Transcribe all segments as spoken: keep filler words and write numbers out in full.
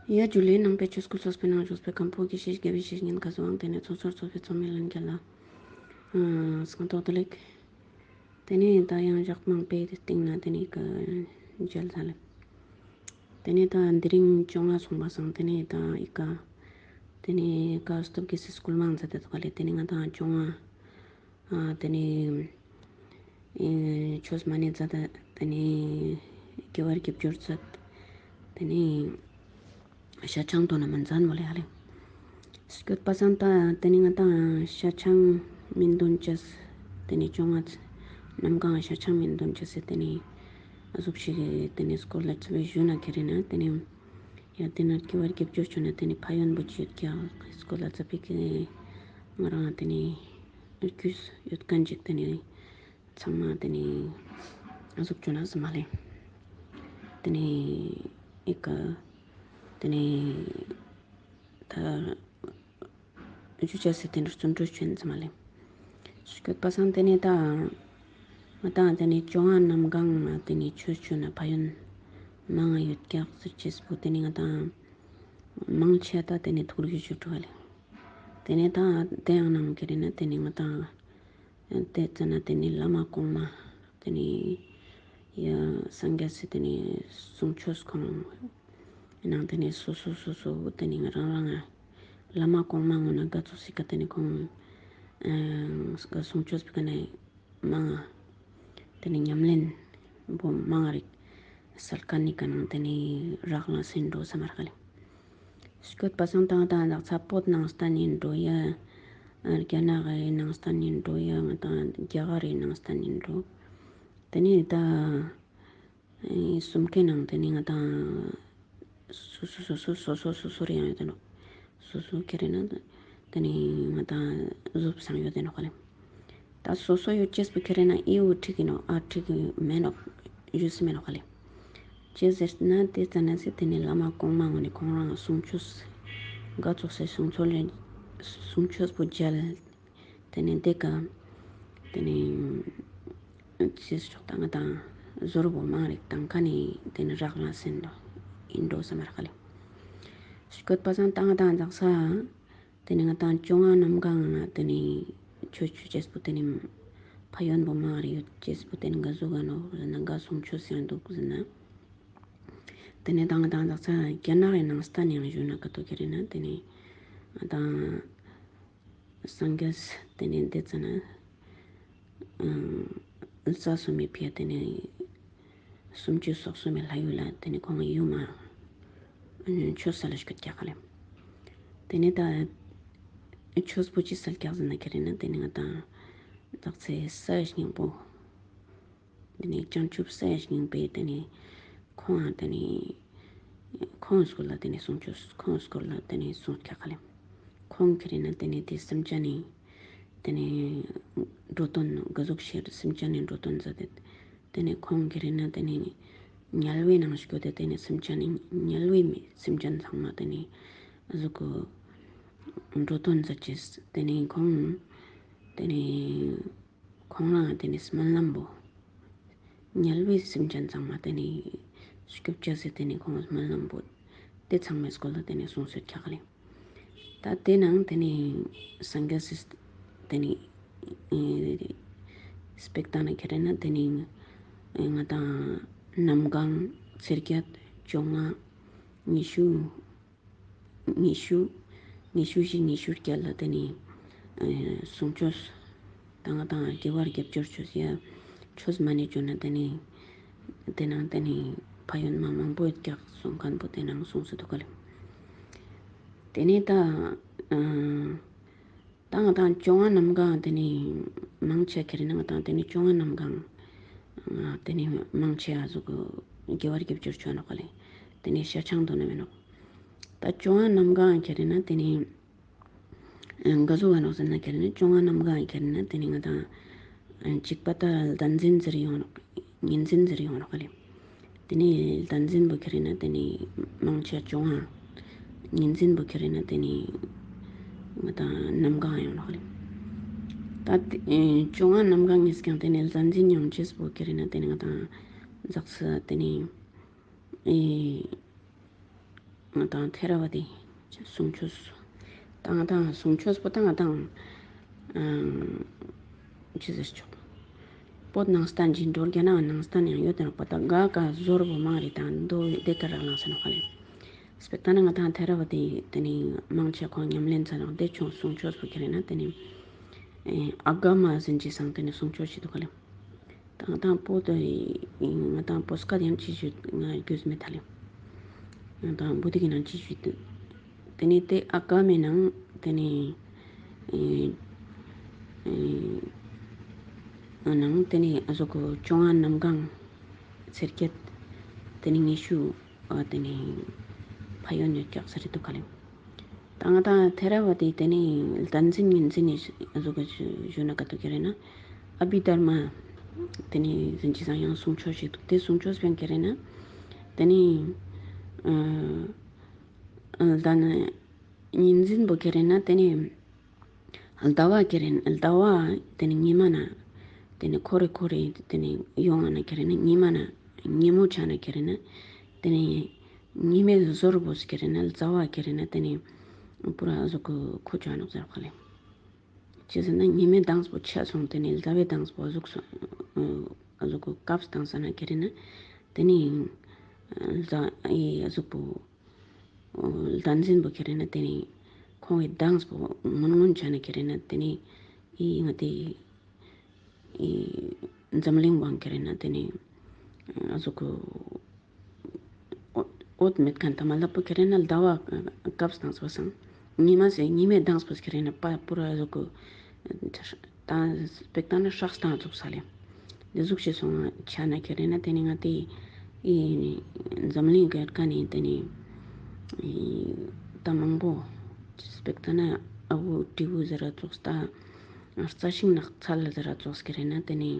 ཡ་ཇུ་ལེ། ནང་པའི་ཆོས་སྐུལ་ཚོགས་པའི་ནང་བཞུགས་པའི་ཁམས་ཕོ་དགེ་བཤེས་དགེ་བའི་བཤེས་གཉེན་ག་ཟུག་དང་ཏེ་ནེ་ཚོགས་ཟུར་ཚོགས་པའི་ཚོགས་མི་ལྷན་རྒྱས་ལ་སྔ་ཏོག་བདེ་ལེགས། ཏེ་ནེ་ད་ཡང་ཞག་མང་པོའི་སྟིང་ནེ་ཏེ་ནེ་ཀ་མཇལ་ཚར་ལེ། ཏེ་ནེ་ད་དེ་རིང་བཅོ་ལྔ་སོང་པ་སང་ཏེ་ནེ་ད་ཨི་ཀ་ཏེ་ནེ་ཀ་སྟོབས་རྒྱལ་སྲས་སྐུལ་མ་མཛད་དེ་འདུག་ག་ལེ། ཏེ་ནེ་ང་ཏང་བཅོ་ལྔ་ཨ་ཏེ་ནེ་ཨེ་ཆོས་མ་ཎི་མཛད་ད་ཏེ་ནེ་དགེ་བ་བརྒྱད་ཅུ་མཛད། ཏེ་ནེ་ཤ་ཆང་དོ་ན་མ་མཛད་མོལ་ལེ་ཧ་ལེ། སྐྱོད་པ་སང་ད་ཏེ་ནེ་ང་ཏང་ཤ་ཆང་མི་དོན་ཅེས་ཏེ་ནེ་བཅོ་ལྔ་ནམ་གང་ཤ་ཆང་མི་དོན་ཅེས་སི་ཏེ་ནེ་ཨ་ཟུག་ཞིག་ཏེ་ནེ་སྐོར་ལ་ཚུལ་ཞུ་ན་ཁེ་རེ་ན་ཏེ་ནེ་ཡང་ཏེ་ན་དགེ་བ་བརྒྱད་ཅུ་ཅོ་ན་ཏེ་ནེ་ཕན་ཡོན་པོ་ཅི་ཡོད་ཀྱག་སྐོར་ལ་ཙ་པིག་ང་རང་ཏེ་ནེ་རྒྱུས་ཡོད་ཁན་ཅིག་ཏེ་ནེ་ཚང་མ་ཏེ་ནེ་ཨ་ཟུག་ཅོ་ན་སམ་ལེ། ཏེ་ནེ་ཨི་ཀ་ཏེ་ནེ་ད་ཞུ་ཅེས་སི་ཏེ་ནེ་བརྩོན་འགྲུས་ཅོ་ཨིན་སམ་ལེ། སྐྱོད་པ་སང་ཏེ་ནེ་ད་ང་ཏང་ཏེ་ནེ་བཅོ་ལྔ་ནམ་གང་ང་ཏེ་ནེ་ཆོས་ཅོ་ན་ཕན་ཡོན་མང་ང་ཡོད་ཀྱག་ཟེར་ཅེས་པོ་ཏེ་ནེ་ང་ཏང་མང་ཆེ་ད་ཏེ་ནེ་ཐུགས་རྒྱུས་ཅོ་འགྲོ་ལེ། ཏེ་ནེ་ད་ཏེ་ཡང་ནང་ཁེ་རེ་ན་ཏེ་ནེ་ང་ཏང་ཏེ་ཙ་ན་ཏེ་ནེ་བླ་མ་གོང་མ་ཏེ་ནེ་ཡ་སངས་རྒྱས་སི་ཏེ་ནེ་གསུང་ཆོས་ཁོང་ནང་ཏེ་ནེ་སོ་སོ་སོ་སོ་ཏེ་ནེ་ང་རང་རང་ང་བླ་མ་གོང་མ་ངོ་ན་ག་ཙོགས་སི་ཀ་ཏེ་ནེ་ཁོང་ཨ་གསུང་ཆོས་པོའི་ཀ་ནེ་མང་ང་ཏེ་ནེ་ཉམས་ལེན་པོ་མང་ང་རིག་སལ་ཁན་ནི་ཀ་ནང་ཏེ་ནེ་རག་ལས་སེ་འགྲོ་སམ་མ་རག་ལེ། སྐྱོད་པ་སང་ད་ང་ཏང་ད་ཚ་བོད་ནང་སྟན་ཨིན་འགྲོ་ཡ། རྒྱ་ནག་གི་ནང་སྟན་ཨིན་འགྲོ་ཡ། ང་ཏང་རྒྱ་གར་རི་ནང་སྟན་ཨིན་འགྲོ། ཏེ་ནེ་ད་ཨེ་གསུམ་ཀའི་ནང་ཏེ་ནེ་ང་ཏང་སོ་སོ་སོ་སོ་རེ་ཡང་ཡོད་དེ་ནོག། སོ་སོ་ཁེ་རེ་ན་ཏེ་ནེ་ང་ཏང་ཟུབ་སང་ཡོད་དེ་ནོག་ལེ། ད་སོ་སོ་ཡོད་ཅེས་པོ་ཁེ་རེ་ན་ཨི་བོ་ཁྲིག་ཨིན་ནོག་ཨ་ཁྲིག་མེན་ནོག་ཞུས་མེན་ནོག་ལེ། ཅི་ཟེར་ན་ཏེ་ཙ་ན་སི་ཏེ་ནེ་བླ་མ་གོང་མ་ངོ་ནེ་ཁོང་རང་གསུང་ཆོས་ག་ཙོགས་སི་གསུང་ཆོས་ལེ་གསུང་ཆོས་པོ་མཇལ། ཏེ་ནེ་ཏེ་ཀ་ཏེ་ནེ་ཅི་ཟེར་ཆོག་ད་ང་ཏང་ཟོར་བོ་མང་རིག་ཏང་ཁན་ནི་ཏེ་ནེ་རག་ལས་སེ་ཨིན་འགྲོ་སམ་མ་རག་ལེ། སྐྱོད་པ་སང་ད་ང་ཏང་ཛག་ས་ཏེ་ནེ་ང་ཏང་བཅོ་ལྔ་ནམ་གང་ང་ཏེ་ནེ་ཆོས་ཅོ་ཅེས་པོ་ཏེ་ནེ་ཕན་ཡོན་པོ་མང་རེ་ཡོད་ཅེས་པོ་ཏེ་ནེ་ག་ཟུག་ག་ནོག་ཟེར་ན་ག་གསུང་ཆོས་ཡང་འདུག་ཟེར་ན། ཏེ་ནེ་ད་ང་ཏང་ཛག་ས་རྒྱ་ནག་གི་ནང་སྟན་ཡང་ཞུ་ན་ག་ཏོ་ཁེ་རེ་ན་ཏེ་ནེ་ང་ཏང་སངས་རྒྱས་ཏེ་ནེ་ཏེ་ཙ་ན་ཨ་ལ་དྭགས་སུ་མི་ཕི་ཡ་ཏེ་ནེ་སུམ་ཅུ་སོ་གསུམ་མི་ལྷ་ཡུལ་ལ་ཏེ་ནེ་ཁོང་ཡུམ་མ་ཆོས་སལ་ལ་སྐྱོད་ཀྱག་ལེ། ཏེ་ནེ་ད་ཆོས་པོ་ཅི་སལ་ཀྱག་ཟེར་ན་ཁེ་རེ་ན་ཏེ་ནེ་ང་ཏང་ཛག་ས་ས་ཡི་སྙིང་པོ་ཏེ་ནེ་བྱང་ཆུབ་ས་ཡི་སྙིང་པོའི་ཏེ་ནེ་ཁོང་ཏེ་ནེ་ཁོང་སྐོར་ལ་ཏེ་ནེ་གསུང་ཆོས་ཁོང་སྐོར་ལ་ཏེ་ནེ་གསུང་ཀྱག་ལེ། ཁོང་ཁེ་རེ་ན་ཏེ་ནེ་ཏེ་སེམས་ཅན་ནི་ཏེ་ནེ་འགྲོ་དོན་ག་ཟུག་ཤེས་སེམས་ཅན་ནི་འགྲོ་དོན་མཛད་དེ། ཏེ་ནེ་ཁོང་ཁེ་རེ་ན་ཏེ་ནེ་དམྱལ་བའི་ནང་སྐྱོད་དེ་ཏེ་ནེ་སེམས་ཅན་ནི་དམྱལ་བའི་མི་སེམས་ཅན་ཚང་མ་ཏེ་ནེ་ཨ་ཟུག་གི་འགྲོ་དོན་མཛད་ཅེས། ཏེ་ནེ་ཁོང་ཏེ་ནེ་ཁོང་རང་ཏེ་ནེ་སྨོན་ལམ་པོ་དམྱལ་བའི་སེམས་ཅན་ཚང་མ་ཏེ་ནེ་སྐྱོབ་ཅེས་སི་ཏེ་ནེ་ཁོང་སྨོན་ལམ་པོ་ཏེ་ཚང་མའི་སྐོར་ལ་ཏེ་ནེ་གསུངས་སོད་ཀྱག་ལེ། ད་ཏེ་ནང་ཏེ་ནེ་སངས་རྒྱས་སི་ཏེ་ནེ་ཨེ་སྤེ་ར་ཏང་ན་ཁེ་རེ་ན་ཏེ་ནེ་ང་ཏང་གནམ་གང་ཚེས་བརྒྱད་བཅོ་ལྔ་ཉི་ཤུ་ཉི་ཤུ་ཉི་ཤུ་བཞི་ཉི་ཤུ་བརྒྱད་ལ་ཏེ་ནེ་ཨེ་གསུང་ཆོས་ད་ང་ཏང་དགེ་བ་བརྒྱད་ཅུ་ཅོས་ཡ་ཆོས་མ་ཎི་ཅོ་ན་ཏེ་ནེ་ཏེ་ནང་ཏེ་ནེ་ཕན་ཡོན་མ་མང་པོ་ཡོད་ཀྱག་གསུང་ཁན་པོ་ཏེ་ནང་གསུངས་སེ་འདུག་ག་ལེ། ཏེ་ནེ་ད་ཨ་ད་ང་ཏང་བཅོ་ལྔ་ནམ་གང་ཏེ་ནེ་མང་ཆེ་ཁེ་རེ་ན་ང་ཏང་ཏེ་ནེ་བཅོ་ལྔ་ནམ་གང་ཏེ་ནེ་མང་ཆེ་ཨ་ཟུག་གི་དགེ་བ་བརྒྱད་ཅུ་ཅོ་ནོག་ག་ལེ། ཏེ་ནེ་ཤ་ཆང་དོ་ན་མེ་ནོག། ད་བཅོ་ལྔ་ནམ་གང་ཁེ་རེ་ན་ཏེ་ནེ་ག་ཟུག་ག་ནོག་ཟེར་ན་ཁེ་རེ་ན་བཅོ་ལྔ་ནམ་གང་ཁེ་རེ་ན་ཏེ་ནེ་ང་ཏང་ཅིག་པ་ད་ལྡན་འཛིན་ཟེར་ཡོང་ནོག། ཉིན་འཛིན་ཟེར་ཡོང་ནོག་ག་ལེ། ཏེ་ནེ་ལྡན་འཛིན་པོ་ཁེ་རེ་ན་ཏེ་ནེ་མང་ཆེ་བཅོ་ལྔ། ཉིན་འཛིན་པོ་ཁེ་རེ་ན་ཏེ་ནེ་ང་ཏང་ནམ་གང་ཡོང་ནོག་ལེ། ད་ཏེ་ཨེ་བཅོ་ལྔ་ནམ་གང་ངིས་ཀྱང་ཏེ་ནེ་ལྡན་འཛིན་ཡོང་ཅེས་པོ་ཁེ་རེ་ན་ཏེ་ནེ་ང་ཏང་ཛག་ས་ཏེ་ནེ་ཨེ་ ང་དང་ཐེ་ར་བ་ཏི་གསུང་ཆོས་སུ་ཏང་ཏང་གསུང་ཆོས་པོ་ཏང་ཏང་ཅི་ཟེར་ཆོག་པོ་ནང་སྟན་ཅིག་འགྲོ་རྒྱ་ནག་ནང་སྟན་ཡང་ཡོད་དེ་ནོག་པ། ཏ་ག་ག་ཟོར་བོ་མང་རེ་ཏང་དོ་དེ་ཀ་རག་ལང་ས་ནོག་ཧ་ལེ། སྤེ་ཏ་ན་ང་དང་ཐེ་ར་བ་ཏི་ཏེ་ནེ་མང་ཆེ་ཁོང་ཉམས་ལེན་ཚ་ནོག་དེ་ཆུང་གསུང་ཆོས་པོ་ཁེ་རེ་ན་ཏེ་ནེ་ཨ་ག་མ་ཟིན་ཅི་སང་ཏེ་ནེ་གསུང་ཆོས་ཤིག་དུག་ཧ་ལེ། ཏ་ང་དང་པོ་ཏེ་ང་དང་པོ་སྐད་ཡང་ཅི་ཞུ་ང་རྒྱུས་མེད་ཐ་ལེ། ང་དང་བུ་དི་གི་ནང་ཅི་ཞུ་དུག་ཏེ་ནེ་ཏེ་ཨ་ག་མེ་ནང་ཏེ་ནེ་ཨེ་ཨེ་ནང་ཏེ་ནེ་ཨ་ཟུག་གུ་ཅོང་ཨ་གནམ་གང་ཚེར་ཀེད་ཏེ་ནེ་ཉི་ཤུ་ཨ་ཏེ་ནེ་ཕན་ཡོན་ཡོད་ཀྱག་ཟེར་དུག་ཧ་ལེ། ཏ་ང་དང་ཐེ་ར་བ་ཏི་ཏེ་ནེ་ལྡན་འཛིན་ཉིན་འཛིན་ནི་ཨ་ཟུག་གུ་ཞུ་ན་ཀ་ཏོ་ཁེ་རེ་ན་ཨ་བྷི་དྷར་མ་ཏེ་ནེ་ཟིན་ཅི་སང་ཡང་གསུང་ཆོས་ཤིག་དུག་ཏེ་གསུང་ཆོས་པེན་ཁེ་རེ་ན་ཏེ་ནེ་ཨ་ལྡན་ཉིན་འཛིན་པོ་ཁེ་རེ་ན་ཏེ་ནེ་ཟླ་བ་ཁེ་རེ་ན་ཟླ་བ་ཏེ་ནེ་ཉི་མ་ན་ཏེ་ནེ་ཁོ་རེ་ཁོ་རེ་ཏེ་ནེ་ཡོང་ང་ན་ཁེ་རེ་ན་ཉི་མ་ན་ཉི་མོ་ཆ་ན་ཁེ་རེ་ན་ཏེ་ནེ་ཉི་མའི་ཟོར་བོ་ཁེ་རེ་ན་ཟླ་བ་ཁེ་རེ་ན་ཏེ་ནེ་པུ་ར་ཨ་ཟུག་གུ་ཁོ་ཆ་ནོག་ཟེར་ཁ་ལེ། ཅི་ཟེར་ན་ཉི་མའི་མདངས་པོ་ཆ་སོང་ཏེ་ནེ་ཟླ་བའི་མདངས་པོ་ཨ་ཟུག་སོང་ཨ་ཟུག་གུ་ཀབ་སྟངས་ས་ན་ཁེ་རེ་ན་ཏེ་ནེ་ཟླ་ཨེ་ཨ་ཟུག་པོ་ལྡན་འཛིན་པོ་ཁེ་རེ་ན་ཏེ་ནེ་ཁོང་གི་མདངས་པོ་ངུན་ངུན་ཆ་ན་ཁེ་རེ་ན་ཏེ་ནེ་ཨི་ང་ཏི་ཨི་འཛམ་གླིང་བང་ཁེ་རེ་ན་ཏེ་ནེ་ཨ་ཟུག་གུ་འོད་འོད་མེད་ཁན་ཐ་མ་ལ་པོ་ཁེ་རེ་ན་ཟླ་བ་ཀབ་སྟངས་པ་སང་ཉི་མ་ཟེར་ཉི་མའི་མདངས་པོ་ཁེ་རེ་ན་པ་པུ་ར་ཨ་ཟུག་གུ་ཏ་སྤེ་ཏ་ན་སྲག་སྟངས་ཙུགས་ས་ལེ། འི་ཟུག་ཤེས་སོང་ཆ་ན་ཁེ་རེ་ན་ཏེ་ནེ་ང་ཏི་ཨི་འཛམ་གླིང་གི་ཀ་ནེ་ཏེ་ནེ་ཨི་ཏ་མང་པོ་སྤེ་ཏ་ན་ཨ་བུ་ཏི་བུ་ཟེར་ར་ཙུགས་ཏ་རྩྭ་ཤིང་ནགས་ཚལ་ཟེར་ར་ཙུགས་ཁེ་རེ་ན་ཏེ་ནེ་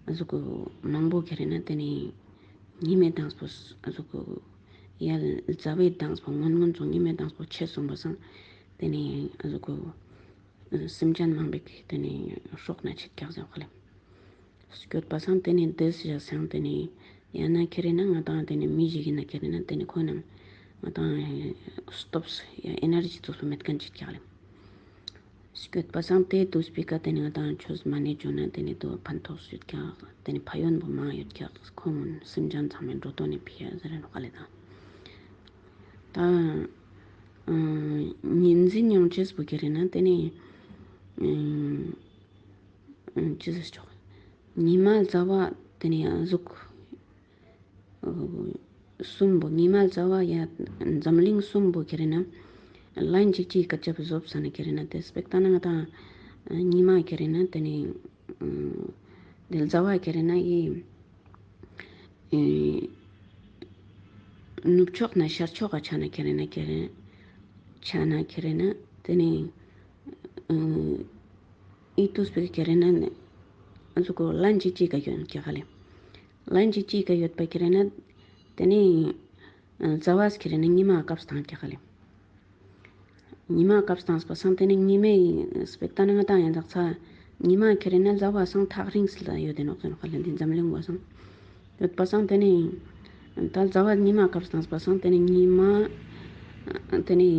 ཨ་ཟུག་གུ་མང་པོ་ཁེ་རེ་ན་ཏེ་ནེ་ཉི་མའི་མདངས་པོ་ཨ་ཟུག་གུ་ཡ་ཟླ་བའི་མདངས་པོ་ངུན་ངུན་སོང་ཉི་མའི་མདངས་པོ་ཆེ་སོང་པ་སང་ཏེ་ནེ་ཨ་ཟུག་གུ་སེམས་ཅན་མང་པོ་ཏེ་ནེ་སྲོག་ན་ཆད་ཀྱག་ཟེར་ཁ་ལེ། སྐྱོད་པ་སང་ཏེ་ནེ་དེ་ཟེར་སང་ཏེ་ནེ་ཡང་ན་ཁེ་རེ་ན་ང་དང་ཏེ་ནེ་མི་ཞིག་ཨིན་ན་ཁེ་རེ་ན་ཏེ་ནེ་ཁོ་ནང་ང་དང་སྟོབས་ཡ་ཨེ་ནར་ཇི་ཙོགས་པོ་མེད་ཁན་ཅིག་ཀྱག་ལེ། སྐྱོད་པ་སང་ཏེ་དུས་པི་ཀ་ཏེ་ནེ་ང་དང་ཆོས་མ་ནེ་ཅོ་ན་ཏེ་ནེ་དོ་ཕན་ཐོགས་ཡོད་ཀྱག་ཏེ་ནེ་ཕན་ཡོན་པོ་མང་ཡོད་ཀྱག་ཁོང་སེམས་ཅན་ཚང་མའི་འགྲོ་དོན་ནི་ཕི་ཡ་ཟེར་ར་ནོག་ལེ་ད། ཏ་ཉིན་འཛིན་ཡོང་ཅེས་པོ་ཁེ་རེ་ན་ཏེ་ནེ་ཨ་ཅི་ཟེར་ཆོག་ཉི་མ་ཟླ་བ་ཏེ་ནེ་ཨ་ཟུག་གསུམ་པོ་ཉི་མ་ཟླ་བ་ཡ་འཛམ་གླིང་གསུམ་པོ་ཁེ་རེ་ན་ལན་ཅིག་ཅིག་ཀ་ཅབ་ཟོབ་ས་ན་ཁེ་རེ་ན་ཏེ་སྤེ་ཏ་ན་ང་དང་ཉི་མ་ཁེ་རེ་ན་ཏེ་ནེ་ཏེ་ཟླ་བ་ཁེ་རེ་ན་ཨི་ཨེ་ནུབ་ཕྱོགས་ནེ་ཤར་ཕྱོགས་ཀ་ཆ་ན་ཁེ་རེ་ན་ཁེ་རེ་ཆ་ན་ཁེ་རེ་ན་ཏེ་ནེ་ཨི་དུས་པི་ཁེ་རེ་ན་ཨ་ཟུག་གུ་ལན་ཅིག་ཅིག་ཀ་ཡོད་ཀྱག་ལེ། ལན་ཅིག་ཅིག་ཀ་ཡོད་པ་ཁེ་རེ་ན་ཏེ་ནེ་ཟླ་བ་ཁེ་རེ་ན་ཉི་མ་ཀབ་སྟངས་ཀྱག་ལེ། ཉི་མ་ཀབ་སྟངས་པ་སང་ཏེ་ནེ་ཉི་མའི་སྤེ་ཏ་ན་ང་དང་ཡང་དག་ཚ་ཉི་མ་ཁེ་རེ་ན་ཟླ་བ་སང་ཐག་རིང་སི་ལ་ཡོད་དེ་ནོག་ཟེར་ནོག་ལེ་འདི་འཛམ་གླིང་བ་སང་ཡོད་པ་སང་ཏེ་ནེ་ཏ་ཟླ་བ་ཉི་མ་ཀབ་སྟངས་པ་སང་ཏེ་ནེ་ཉི་མ་ཏེ་ནེ་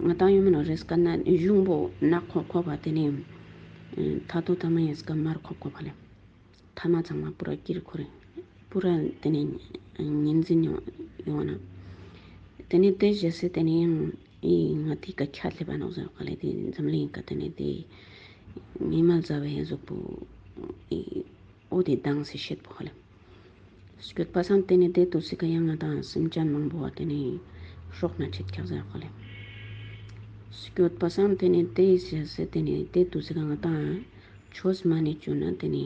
ང་དང་ཡོད་མེད་ནོག་རེས་ཀ་ན་གཞུང་པོ་ནག་ཁོ་ཁོ་བ་ཏེ་ནེ་ཐ་དོ་ཐ་མ་ཡིན་སྐ་མར་ཁོ་ཁོ་བ་ལེ། ཐ་མ་ཚང་མ་པུ་ར་ཀིར་ཁོ་རེ། པུ་ར་ཏེ་ནེ་ཉིན་འཛིན་ཡོང་ཡོང་ན། ཏེ་ནེ་ཏེ་ཞེས་སེ་ཏེ་ནེ་ཡང་ཨི་ང་ཏི་ཀ་ཁྱད་ལེབ་བ་ནོག་ཟེར་ཁ་ལེ་ཏེ་འཛམ་གླིང་ཀ་ཏེ་ནེ་ཏེ་ཉི་མ་ཟླ་བའི་ཟུག་པོ་ཨི་འོ་ཏེ་མདངས་སེ་ཤེད་པོ་ཁ་ལེ། སྐྱོད་པ་སང་ཏེ་ནེ་ཏེ་དུས་སི་ཀ་ཡང་ང་དང་སེམས་ཅན་མང་པོ་བ་ཏེ་ནེ་སྲོག་ན་ཆད་ཀྱག་ཟེར་ཁ་ལེ། སྐྱོད་པ་སང་ཏེ་ནེ་ཏེ་ཞེས་སེ་ཏེ་ནེ་ཏེ་དུས་སི་ཀ་ང་དང་ཆོས་མ་ནེ་ཅོ་ན་ཏེ་ནེ་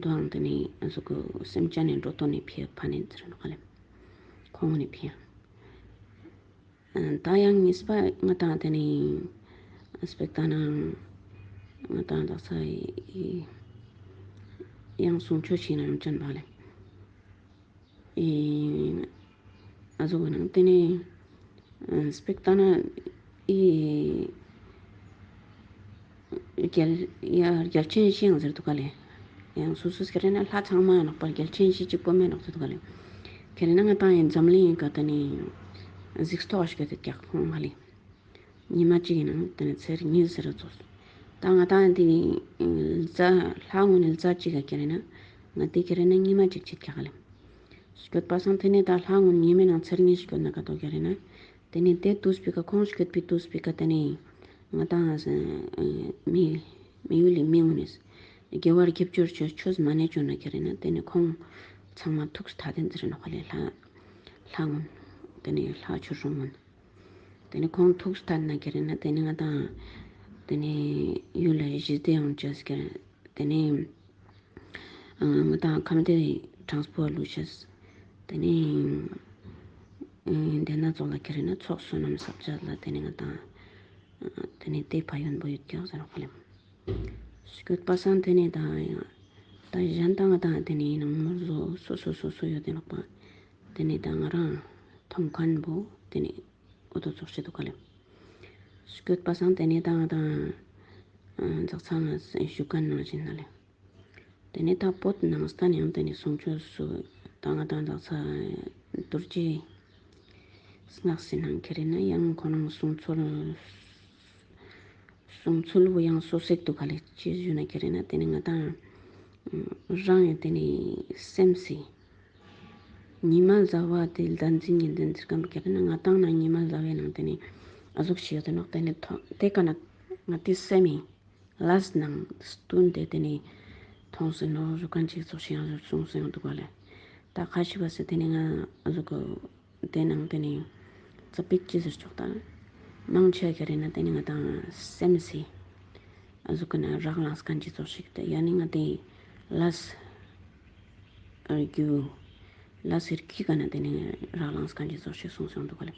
འདུག་ཏེ་ནེ་ཨ་ཟུག་གུ་སེམས་ཅན་ནི་འགྲོ་དོན་ནི་ཕི་ཡ་ཕན་ནི་ཟེར་ནོག་ལེ། ཁོང་ནི་ཕི་ཡ། ཏ་ཡང་གཉིས་པ་ང་དང་ཏེ་ནེ་སྤེ་ཏ་ན་ང་དང་དག་ས་ཡང་གསུང་ཆོས་ཤིག་ནང་ཅན་པ་ལེ། ཨེ་ཨ་ཟུག་གི་ནང་ཏེ་ནེ་ཨ་སྤེ་ཏ་ན་ཨི་རྒྱལ་ཡ་རྒྱལ་ཆེན་བཞི་ཡང་ཟེར་དུག་ག་ལེ། ཡང་སོ་སོ་ཁེ་རེ་ན་ལྷ་ཚང་མ་ནོག་པ་རྒྱལ་ཆེན་བཞི་གཅིག་པོ་མེད་ནོག་ཟེར་དུག་ག་ལེ། ཁེ་རེ་ན་ང་དང་ཡང་འཛམ་གླིང་ག་ཏེ་ནེ་ གཟིགས་རྟོག་ཞིག་ཡོད་དེ་ཀྱག་ཁོང་ཧ་ལེ། ཉི་མ་གཅིག་ཡིན་ན་དེ་ནི་ཚེར་གཉིས་ཟེར་ར་ཙོགས། ད་ང་ཏང་དེ་ནི་ལྷ་ངོ་ནི་ལ་ཙ་གཅིག་ག་ཁྱེར་ན་ང་དེ་ཁྱེར་ན་ཉི་མ་གཅིག་ཆེད་ཀྱག་ཧ་ལེ། སྐྱོད་པ་སང་དེ་ནི་ད་ལྷ་ངོ་ཉི་མའི་ནང་ཚེར་གཉིས་སྐྱོད་ན་ཀ་ཏོ་ཁྱེར་ན། དེ་ནི་དེ་དུས་པི་ཀ་ཁོང་སྐྱོད་པའི་དུས་པི་ཀ་དེ་ནི་ང་ཏང་མི་མི་ཡུལ་ལི་མི་ངོ་ནི་དགེ་བར་སྐྱབས་བཅོལ་ཆོས་ཆོས་མ་ནེ་ཆོ་ན་ཁྱེར་ན་དེ་ནི་ཁོང་ཚང་མ་ཐུགས་ཐད་དེ་ཟེར་ནོག་ཧ་ལེ། ལྷ་ལྷ་ངོ་དེ་ནི་ལྷ་ཆོས་སྲུང་ངོ་དེ་ནི་ཁོང་ཐུགས་ཐད་ན་ཁྱེར་ན་དེ་ནི་ང་ཏང་དེ་ནི་ཡུལ་ལ་ཞི་བདེ་ཡོང་ཅེས་ཁྱེར་དེ་ནི་ང་ཏང་ཁམས་བདེ་དྲང་པོ་ལུས་ཤེས། དེ་ནི་དེ་ན་ཙོགས་ལ་ཁྱེར་ན་ཚོགས་བསོད་ནམས་བསགས་ཅེས་ལ་དེ་ནི་ང་ཏང་དེ་ནི་དེ་ཕན་ཡོན་པོ་ཡོད་ཀྱག་ཟེར་ནོག་ཧ་ལེ། སྐྱོད་པ་སང་དེ་ནི་ད་ཡང་ད་གཞན་དང་ང་ཏང་དེ་ནི་ནང་མོལ་བཟོ་སོ་སོ་སོ་སོ་ཡོད་དེ་ནོག་པ། དེ་ནི་ད་ང་རང་མཐོང་མཁན་པོ་དེ་ནི་འོ་དོ་ཙོགས་ཤིག་འདུག་ག་ལེ། སྐྱོད་པ་སང་དེ་ནི་ད་ང་ཏང་ཨ་འཛག་ཚང་ང་ཞུ་མཁན་ནང་བཞིན་ན་ལེ། དེ་ནི་ད་བོད་ནང་སྟན་ཡང་དེ་ནི་གསུང་ཆོས་སུ་ད་ང་ཏང་འཛག་ཚང་རྡོ་རྗེ་སྔགས་སི་ནང་ཁྱེར་ན་ཡང་ཁོ་རང་གསུང་ཚུལ་གསུང་ཚུལ་བོ་ཡང་སོ་སོ་ཞིག་འདུག་ག་ལེ། ཅི་ཞུ་ན་ཁྱེར་ན་དེ་ནི་ང་ཏང་རང་ཡང་དེ་ནི་སེམས་སི་ཉི་མ་ཟླ་བ་དེ་ཟླ་འཛིན་ཉི་ཟླ་འཛིན་ཁན་པོ་ཁྱེར་ན་ང་ཏང་ན་ཉི་མ་ཟླ་བའི་ནང་དེ་ནི་ཨ་ཟུག་ཤིག་ཡོད་དེ་ནོག། དེ་ནི་ཐོ་དེ་ཀ་ན་ང་ཏི་སེམས་སི་ལས་ནང་བསྟུན་ཏེ་དེ་ནི་མཐོང་སེ་ནོག་ཞུ་མཁན་ཅིག་ཙོགས་ཤིག་ཡང་ཟུག་གསུངས་སེ་ཡོང་འདུག་ག་ལེ། ད་ཁ་ཤི་བ་སེ་དེ་ནི་ང་ཨ་ཟུག་གི་དེ་ནང་དེ་ནི་ཙ་པིག་ཅི་ཟེར་ཆོག་ད། མང་ཆེ་ཁྱེར་ན་དེ་ནི་ང་ཏང་སེམས་སི་ཨ་ཟུག་གི་ན་རག་ལངས་མཁན་ཅིག་ཙོགས་ཤིག་དེ་ཡང་ནི་ང་ཏི་ལས་རྒྱུ་ལས་སི་རྒྱུ་ཀ་ན་དེ་ནི་རག་ལངས་མཁན་ཅིག་ཙོགས་ཤིག་གསུངས་སེ་ཡོང་འདུག་ག་ལེ།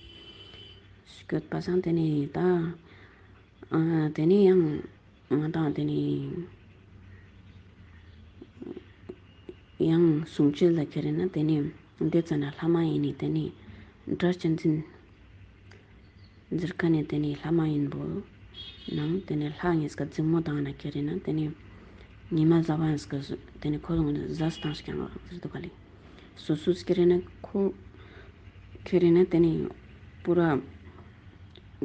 སྐྱོད་པ་སང་དེ་ནི་ད་ཨ་དེ་ནི་ཡང་ང་ཏང་དེ་ནི་ཡང་གསུང་ཆོས་ལ་ཁྱེར་ན་དེ་ནི་དེ་ཙ་ན་ལྷ་མ་ཡིན་ནི་དེ་ནི་སྒྲ་གཅན་འཛིན་ཟེར་མཁན་ནི་དེ་ནི་ལྷ་མ་ཡིན་པོ་ནང་དེ་ནི་ལྷ་ཡིན་སྐ་འཛིང་མོ་བཏང་ན་ཁྱེར་ན་དེ་ནི་ཉི་མ་ཟླ་བ་ཡིན་སྐ་དེ་ནི་ཁོ་ལོང་ཟ་སྟངས་ཤིག་ཡང་ཟེར་འདུག་ག་ལེ། སོ་སོ་ཁྱེར་ན་ཁོ་ཁྱེར་ན་དེ་ནི་པུ་ར་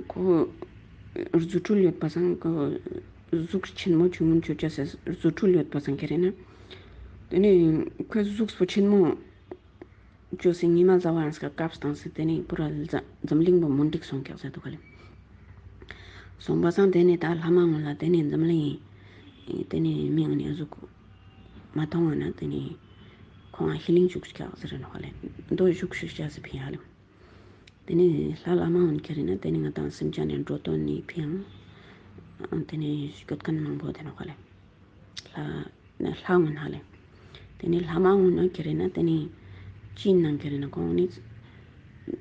ཁོ་རྫུ་འཕྲུལ་ཡོད་པ་སང་ཁོ་གཟུགས་ཆེན་མོ་ཆུང་ངུན་ཆོ་ཆ་སེ་རྫུ་འཕྲུལ་ཡོད་པ་སང་ཁྱེར་ན་དེ་ནི་ཁོའི་གཟུགས་པོ་ཆེན་མོ་ཅོས་སེ་ཉི་མ་ཟླ་བ་ཡང་སྐ་བཀབ་བཏང་སེ་དེ་ནི་པུ་ར་འཛམ་གླིང་པོ་མུན་དིག་སོང་ཀྱག་ཟེར་འདུག་ག་ལེ། སོང་པ་སང་དེ་ནི་ད་ལྷ་མ་ངོ་ལ་དེ་ནི་འཛམ་གླིང་དེ་ནི་མི་ངོ་ནི་གཟུགས་མ་མཐོང་བ་ན་དེ་ནི་ཁོང་ང་ཧི་ལིང་བཅུག་ཀྱག་ཟེར་ནོག་ལེ། མདོ་བཅུག་ཤིག་ཅེས་སི་ཕི་ཡ་ལེ། དེ་ནི་ལྷ་ལྷ་མ་ངོ་ཁྱེར་ན་དེ་ནི་ང་ཏང་སེམས་ཅན་ནི་འགྲོ་དོན་ནི་ཕི་ཡ་དེ་ནི་སྐྱོད་མཁན་མང་པོ་དེ་ནོག་ལེ། ལྷ་ལྷ་ངོ་ཧ་ལེ། དེ་ནི་ལྷ་མ་ངོ་ན་ཁྱེར་ན་དེ་ནི་ཅི་ནང་ཁྱེར་ན་ཁོང་ནི་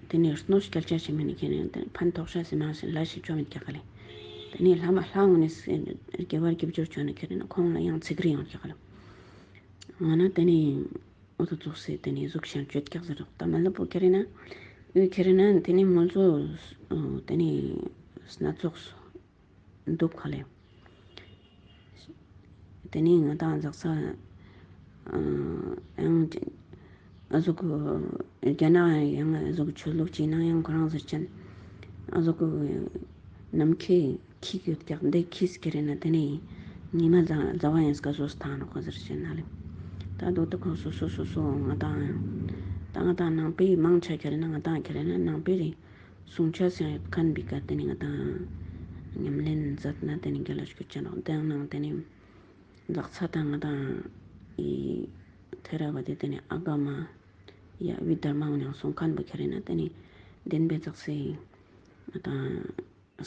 དེ་ནི་གནོད་སྐྱེལ་ཆ་ཞིག་མེད་ནི་ཁྱེར་ན་དེ་ནི་ཕན་ཐོགས་ཤ་སེ་མ་སེ་ལ་ཞིག་ཅོ་མེད་ཀྱག་ལེ། དེ་ནི་ལྷ་མ་ལྷ་ངོ་ནི་དགེ་བར་སྐྱབས་བཅོལ་ཅོ་ན་ཁྱེར་ན་ཁོང་ལ་ཡང་ཚིག་རེ་ཡོང་ཀྱག་ལེ། ང་ན་དེ་ནི་འོ་དོ་ཙོགས་སེ་དེ་ནི་གཟུགས་ཤིག་ཅོད་ཀྱག་ཟེར་རོག་ད་མ་ལབ་པོ་ཁྱེར་ན་འོ་ཁྱེར་ན་དེ་ནི་མོལ་ཙོ་དེ་ནི་སྣ་ཚོགས་འདུག་ག་ལེ། དེ་ནི་ང་ཏང་འཛག་ས་ཡང་ཨ་ཟུག་རྒྱ་ནག་ཡང་ཨ་ཟུག་ཆོས་ལུགས་ཅིག་ནང་ཡང་ཁོ་རང་ཟེར་ཅན་ཨ་ཟུག་ནམ་མཁའི་ཁྱི་ཡོད་ཀྱག་འདི་ཁྱི་ཁྱེར་ན་དེ་ནི་ཉི་མ་ཟླ་བ་ཡང་སྐ་སོ་སོ་ཐང་ནོག་ཟེར་ཅན་ན་ལེ། ད་དོ་ད་ཁོང་སོ་སོ་སོ་སོ་ང་ཏང་ད་ང་ཏང་ནང་པའི་མང་ཆེ་ཁྱེར་ན་ང་ཏང་ཁྱེར་ན་ནང་པའི་རེ་གསུང་ཆོས་སེང་ཡོད་མཁན་པི་ཀ་དེ་ནི་ང་ཏང་ཉམས་ལེན་མཛད་ན་དེ་ནི་རྒྱལ་ལ་སྐྱོད་ཅན་ནོག། དེ་ནང་དེ་ནི་འཛག་ས་དང་ང་ཏང་ཨི་ཐེ་ར་བ་དེ་དེ་ནི་ཨ་ག་མ་ཡ་བི་དྷར་མ་འོ་ནང་གསུང་མཁན་པོ་ཁྱེར་ན་དེ་ནི་བདེན་པའི་འཛག་སའི་ང་ཏང་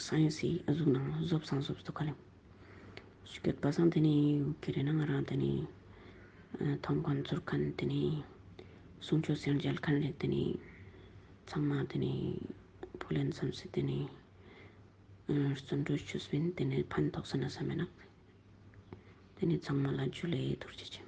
སའེན་སི་ཨ་ཟུག་ནང་བཟོ་བསམ་བཟོ་བསྡུ་ག་ལེ། སྐྱོད་པ་སང་དེ་ནི་ཁྱེར་ན་ང་རང་དེ་ནི་མཐོང་མཁན་ཚོར་མཁན་དེ་ནི་གསུང་ཆོས་སེང་མཇལ་མཁན་རེད། དེ་ནི་ཚང་མ་དེ་ནི་ཕུལ་ལེན་བསམ་སེ་དེ་ནི་བརྩོན་འགྲུས་ཆུ་སྤིན་དེ་ནི་ཕན་ཐོགས་ས་ན་བསམ་མེད་ན། དེ་ནི་ཚང་མ་ལ་ཇུ་ལེ་ཐུགས་རྗེ་ཆེ།